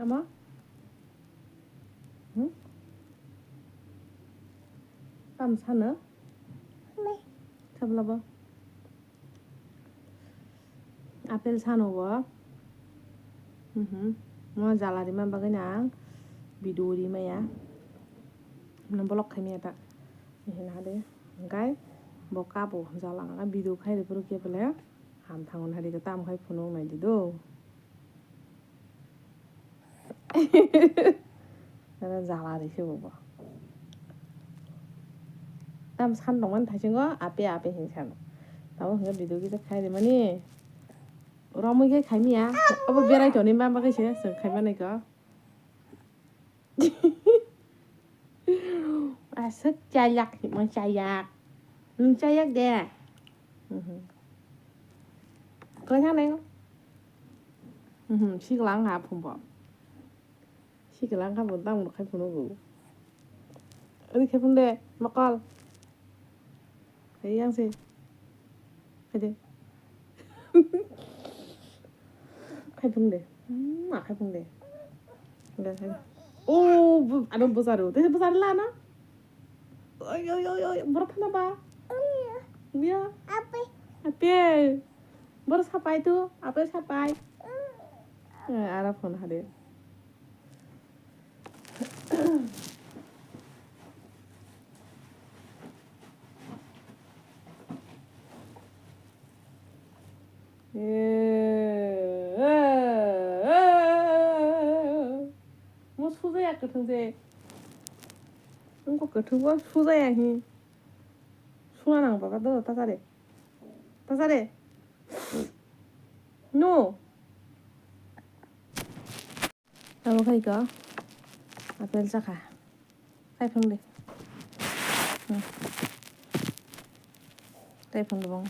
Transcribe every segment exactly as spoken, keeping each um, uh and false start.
Tamo? Hmm? Tam sano? Sabla bo. Apple sano bo. Mhm. Mo jala rima bagwi na ang video rimaya. Ano block khaimaya ta. Hina de. Gai bo kabo jala ang video khai de puru ke bole. Ham thangon hari ke tam khai phunung nai di do. Nana jala ri se bo. Tam san tongmani thaisingo ape ape hin sano. Tamo hwnga video kisa khai rimani. Romwi khe khaimiya. Obo berai toni ma bagwi se chwng khaimani ko. Aswk chayak himo chayak. Nwng chayak de. Mhm. Koi thangnai? Mhm, sikla wngkha phungbo. Sikla wngkha bo tamo khai phunukgo. Ani khai phung de, mokol. Hai yang se. Khai de. Khai phung de. Ma khai phung de. Ga khai. Oh, bu-, ano bwsaro. Tei bwsaro la na? Oi, oi, oi, oi. Borok thana ba? Biya. Ape. Ape. Borok sapai tu. Ape sapai. Eh, ara phone hade. Mo sujaya kwthwng se. Wngkha kwthwng bo sujaya hi. Suna nang baba do ta sare. Ta sare. No. Abo khai ko apple chakha. Khai phung de. Hmm. Khai phung de bong.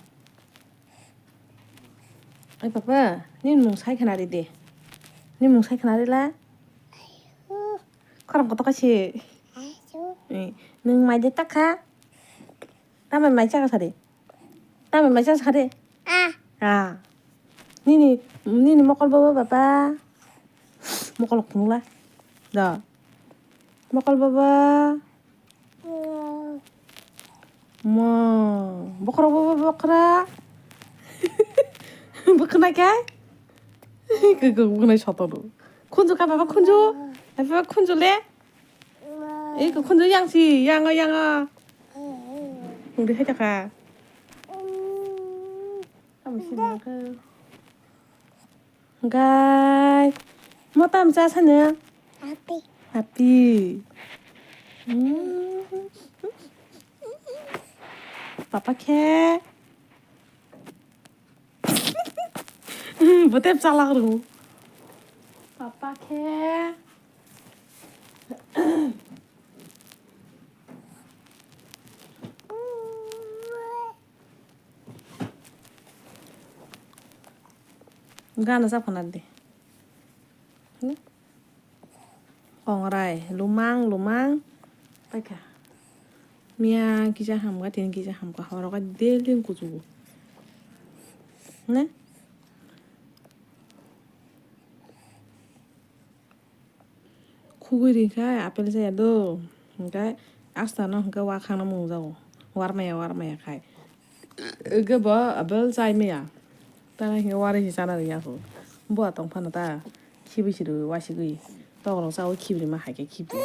Ai papa, ni mung sai khana ri de. Ni mung sai khana ri la. Khorang koto kachi. Eh, nung mai de takha. Tamo mai chakha sari. Tamo mai chakha sari. Ah. Ah. Nini, nini mokol baba baba. Mokol khungla. Da. Mokol baba. Mo. Bokra baba bokra. Bokna kai. Ke ke bokna sotono. Khunju ka baba khunju. Baba khunju le. Ei, ko khunju yang si, yang, yang. Udah aja ka. Kamu sini ke. Gai. Mau tam cha sana? Api. Api. Hmm. Papa ke. Botep chalak rw. Papa khe. Gana sa phana de. Kongrai lumang lumang paikha. Miya kisa hamkha, tini kisa hamkha, horo khe daily kuchugo. Ne? Khugui ri khe apple chaya do. Hwnkhe asta no hwnkhe wakhang no mungjago. Warmaya warmaya khai. Hwnkhe bo apple chai maya. Tamo hwnkhe uari se chana rwya kho. Bo tong phano ta khibui se rwui wasigui. Tokrok chaui khibrima hai khe khibui.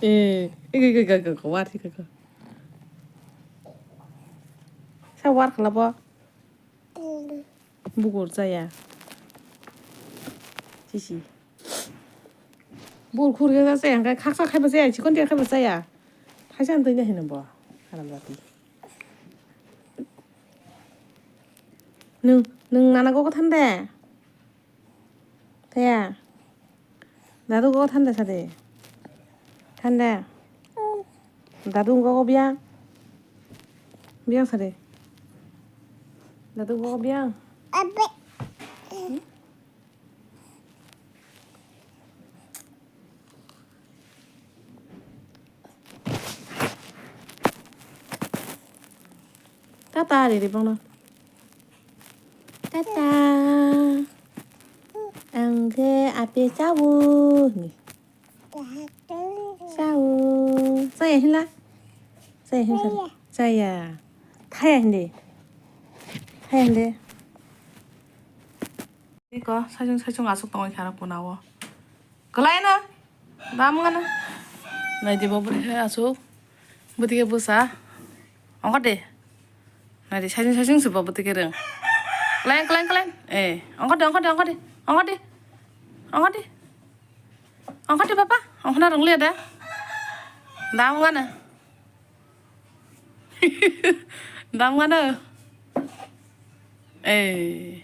Eh, ego, ego, ego, ego, war, ego, ego. Sa war khala bo? Bukur chaya. Sisi. Bukur khur khe chaya, hwnkhe khaksa khaiba chaya, chikon tiya khaiba chaya. Thaisa twi nai hino bo. Haram jati. Nung, nung nana gogo thande? Thaya. Dadu gogo thande sade. Thande. Dadu gogo biang. Biang sade. Dadu gogo biang. Abe. Tata riri bono. Tata. Ang khe ape chao hini. Chao. Chaya hinla? Chaya hinla? Chaya. Thaya hindi. Thaya hindi. Iko, saichung saichung aswk tongwi kha rok puna o. Kwlai no? Dam gana. Nai di bo bwrwi hai aswk. Bwtwi khe bwsa. Ongkha de. Nai di saichung saichung se bo bwtwi khe rwng. Kwlai, kwlai, kwlai. Eh, ongkha de, ongkha de, ongkha de. Ongkha de. Ongkha de. Ongkha de papa. Ongkha na rwng liya de. Dam gana. Dam gana. Eh.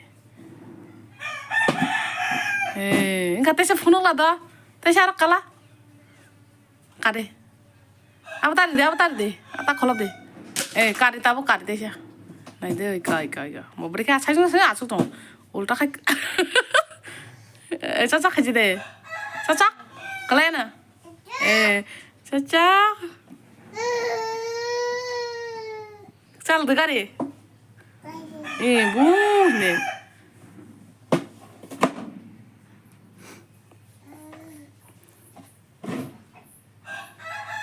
Eh, engka teisa phunuk la do. Teisa arok kala. Kari. Abo tari de, abo tari de. Ata kholo de. Eh, kari tabo kari teisa. Nai de, oi ka, oi ka, oi ka. Mo bwrwi khe asai jong asai asuk tong. Ulta khai. Eh, chachak khaji de. Chachak. Kalai na. Eh, chachak. Chal de gari. Eh, bu ne.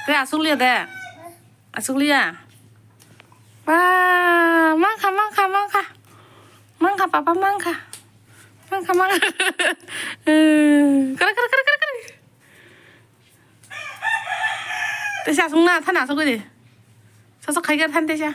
Te asuk liya de. Asuk liya. Ba, mangkha, mangkha, mangkha. Mangkha, papa, mangkha. Mangkha, mangkha. Kare, kare, kare, kare, kare. Teisa asuk na, thana asuk de. Sasa khai kare than teisa.